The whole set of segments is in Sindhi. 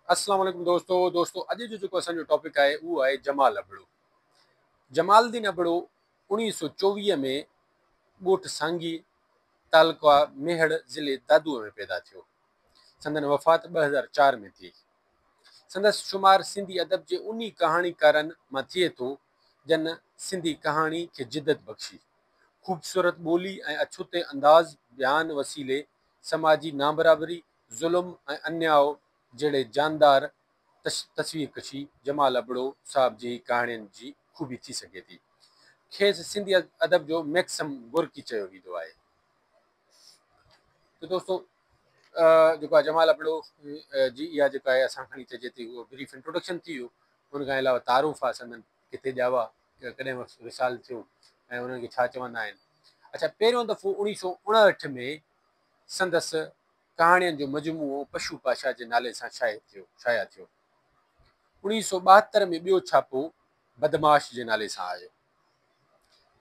السلام عليڪم دوستو دوستو اڄ جو جيڪو اسان جو ٽاپڪ آهي اهو آهي جمال ابڙو. جمال الدين ابڙو 1924 ۾ ڳوٺ سانگي تعلقه ميهڙ ضلعي دادوء ۾ پيدا ٿيو. سندن وفات 2004 ۾ ٿي. سندس شمار سنڌي ادب جي انهي ڪهاڻيڪارن مان ٿئي ٿو جن سنڌي ڪهاڻي کي جدت بخشي. خوبصورت ٻولي ۽ اڇوتي انداز بيان وسيلي سماجي نابرابري، ظلم ۽ انياء جهڙي جاندار تصوير ڪشي جمال ابڙو صاحب جي ڪهاڻين جي خوبي ٿي سگهي ٿي. کيس سنڌي ادب جو ميڪسم گورڪي چيو ويندو آهي. ته دوستو جيڪو آهي جمال ابڙو جي اها جيڪا آهي اسان کڻي چئجي ٿي اهو بريف انٽروڊڪشن ٿي ويو. ان کان علاوه تعارف آهي سندن ڪٿي ڄاوا، ڪڏهن وصال ٿيو ۽ انهن کي ڇا چوندا آهن. اڇا پهريون دفعو 1959 ۾ سندس ڪهاڻين جو مجموعو پشو پاشا جي نالي سان شايع ٿيو شايع ٿيو. 1972 ۾ ٻيو ڇاپو بدمعاش جي نالي سان آيو.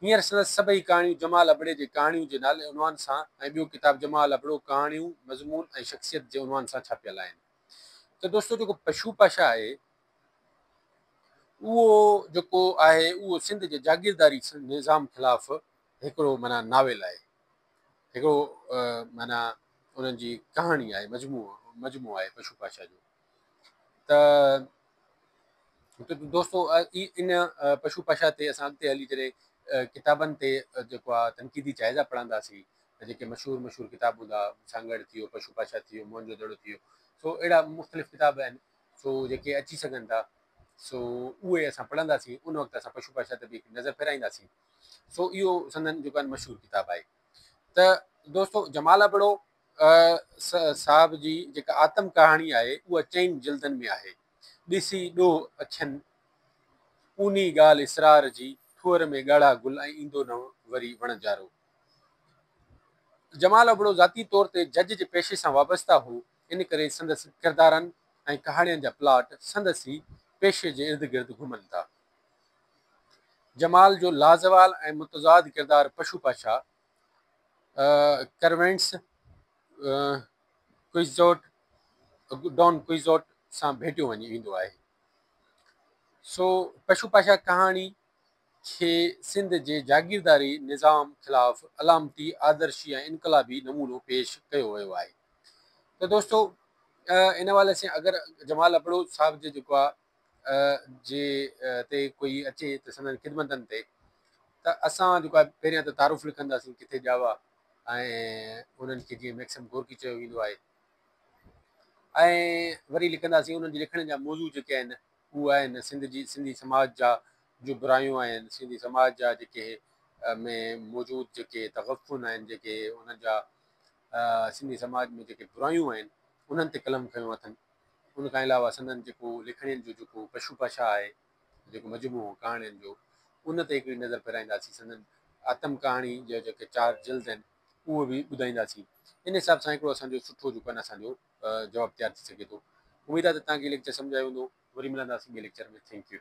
هينئر سندس سڀئي ڪهاڻيون جمال ابڙي جي ڪهاڻيون جي نالي عنوان سان ۽ ٻيو ڪتاب جمال ابڙو ڪهاڻيون، مضمون ۽ شخصيت جي عنوان سان ڇاپيل آهن. ته دوستو جيڪو پشو پاشا آهي اهو جيڪو آهي اهو سنڌ جي جاگيرداري نظام خلاف هڪڙو معنيٰ ناول آهي. هڪڙو معنيٰ انهن جي ڪهاڻي آهي مجموعو مجموعو آهي پشو پاشا جو ته دوستو ان پشو پاشا تي اسان اڳتي هلي جڏهن ڪتابن تي جيڪو آهي تنقيدي جائزا پڙهنداسين ته جيڪي مشهور مشهور ڪتاب هوندا سانگهڙ ٿي ويو پشو پاشا ٿي ويو موهن جو دڙو ٿي ويو سو اهڙا مختلف ڪتاب آهن سو جيڪي اچي سگهن ٿا سو اهي اسان پڙهنداسين ان وقت اسان پشو پاشا تي به هڪ نظر ڦيرائينداسين سو اهو سندن جيڪو آهي مشهور ڪتاب آهي ته دوستو جمال ابڙو صاحب جي جيڪا آتم ڪهاڻي آهي اها چئن جلدن ۾ آهي. ڏسي ڏوهه اکين، اونهي ڳالهه اسرار جي، ٿوهر ۾ ڳاڙها گل ۽ ايندو نه وري وڻجارو. جمال ابڙو ذاتي طور تي جج جي پيشي سان وابسته هو، ان ڪري سندس ڪردارن ۽ ڪهاڻين جا پلاٽ سندس ئي پيشي جي ارد گرد گهمن ٿا. جمال جو لازوال ۽ متضاد ڪردار پشو پاشا، ڪروينٽس ڪوئزوٽ، ڊان ڪوئزوٽ سان ڀيٽيو وڃي ويندو آهي. سو پشو پاشا ڪهاڻي کي سنڌ جي جاگيرداري نظام خلاف علامتي، آدرشي ۽ انقلابي نمونو پيش ڪيو ويو آهي. ته دوستو ان حوالي سان اگر جمال ابڙو صاحب جي جيڪو آهي جي تي ڪوئي اچي ته سندن خدمتن تي ته اسان جيڪو آهي پهريان ته تعارف لکنداسين ڪٿي ڄاوا ۽ انهن کي جيئن ميڪسم گورڪي چيو ويندو آهي ۽ وري لکنداسين انهن جي لکڻ جا موضوع جيڪي آهن اهي آهن سنڌ جي سنڌي سماج جا جو برايون آهن سنڌي سماج جا جيڪي ۾ موجود جيڪي تغفن آهن جيڪي انهن جا سنڌي سماج ۾ جيڪي برايون آهن انهن تي قلم کنيو اٿن ان کان علاوه سندن جيڪو لکڻين جو جيڪو پشو پاشا آهي، جيڪو مجموعو ڪهاڻين جو، ان تي هڪڙي نظر ڦيرائينداسين. سندن آتم ڪهاڻي جا جيڪي چار جلد آهن، اهو به ٻڌائينداسين. ان حساب سان هڪڙو اسان جو سٺو جيڪو آهي نه اسان جو جواب تيار ٿي سگهي ٿو. اميد آهي ته توهان کي هي ليڪچر سمجهه آيو هوندو. وري ملنداسين ٻئي ليڪچر ۾ thank you.